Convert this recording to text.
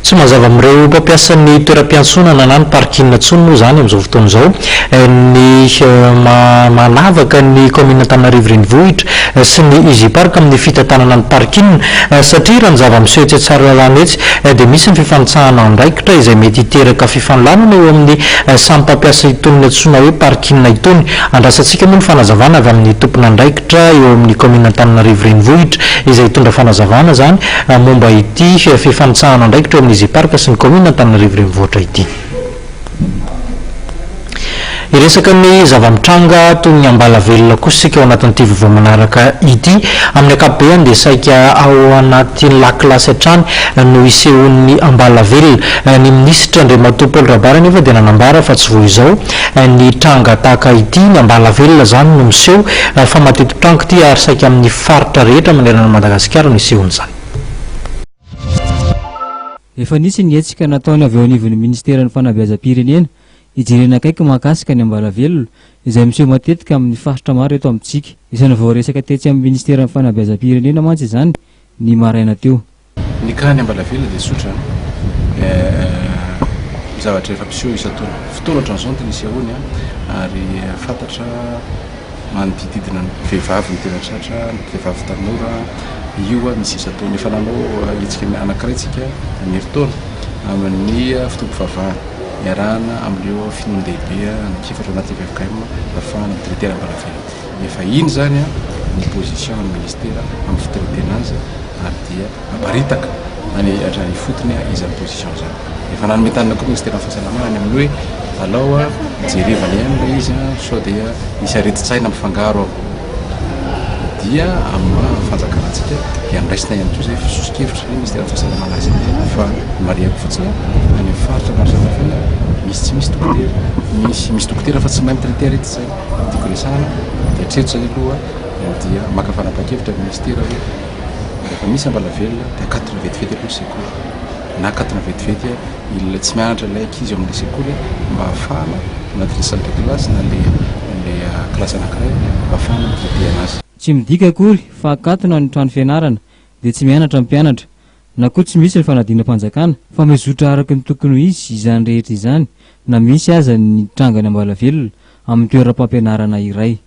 Tsy mazava amin'ireo mpampiasa ny toeram-piantsonana na ny parking intsony moa izany amin'izao fotoana izao ny manavaka ny kaominina Antananarivo Renivohitra sy ny Easy Park amin'ny fitantanana ny parking satria raha ny zava-miseho etsy Tsaralalàna etsy dia misy ny fifanitsahana andraikitra izay mety hiteraka fifanolanana eo amin'ny samy mpampiasa itony antsoina hoe parking itony. Andrasantsika moa ny fanazavana avy amin'ny tompon'andraikitra eo amin'ny kaominina Antananarivo Renivohitra izay hitondra fanazavana izany momba ity fifanitsahana andraikitra eo amin'ny Easy Park sy ny kaominina Antananarivo Renivohitra ity. Hiresaka ny zava-mitranga toy ny ambalavelona kosa isika ao anatin'ity vaovao manaraka ity. Amin'ny ankapobeny dia saika ao anatin'ny lakilasy hatrany no isehoan'ny ambalavelona. Ny minisitra Andriamatoa Paul Rabary anefa dia nanambara fa tsy vao izao ny tranga tahaka ity, ny ambalavelona izany no miseho fa mateti-pitranga ity ary saika amin'ny faritra rehetra manerana an'i Madagasikara no isehoan'izany. Efa nisy ny hetsika nataony avy eo anivon'ny minisiteran'ny fanabeazam-pirenena hijerena akaiky mahakasika ny ambalavelona izay miseho matetika amin'ny faritra maro eto amintsika. Isan'ny voaresaka tetsy amin'ny minisiteran'ny fanabeazam-pirenena mantsy izany ny maraina teo. Ny cas ny ambalavelona dia tsotra an, zavatra efa mpiseho isan-taona. Fotoana ohatran'izao no tena isehoany an, ary fantatra manodidididina ny vehivavy no tena tratra, ny vehivavy tanora, io misy isan-taona. Efa nanao hetsika anankiray tsika ny herintaona amin'ny fotoam-pivavahana niarahana amin'ireo finoan-dehibe anankiefatra ao anatin'ny ffkm ahafahana mi-traiter ambalavelona. Efa iny izany ny position ny ministera amin'ny fi-traiter-na azy ary dia Aparitaka any hatrany ifotony izany position izany. Efa nanome tanana koa Ministeran'ny Fahasalamana any amin'ny hoe alao jerevana ihany ilay izy sao dia misy aretin-tsaina mifangaro ao. Dia amin'ny maha fanjakana antsika dia andraisina ihany koa izay soso-kevitry ny Ministeran'ny Fahasalamana azy. Fa marihako fotsiny any amin'ny faritra maro samihafa any misy tsy misy dokotera, misy misy dokotera fa tsy mahay mi-traiter aretin-tsaina. Tiako resahana dia hatreto izany aloha dia maka fanapahan-kevitra ny Ministera hoe Rehefa misy ambalavelona dia akatona vetivety aloha ny sekoly na akatona vetivety ilay tsy mianatra ilay ankizy ao amin'ilay sekoly mba hahafahana anatin'ilay salle de classe na ilay ilay kilasy anankiray mba hahafahana mi-traiter anazy. Tsy midika akory fa akatona ny trano fianarana dia tsy mianatra ny mpianatra na koa tsy misy ny fanadinam-panjakana fa mizotra araka ny tokony ho izy izany rehetra izany na misy aza ny trangany ambalavelona amin'ny toeram-pampianarana iray.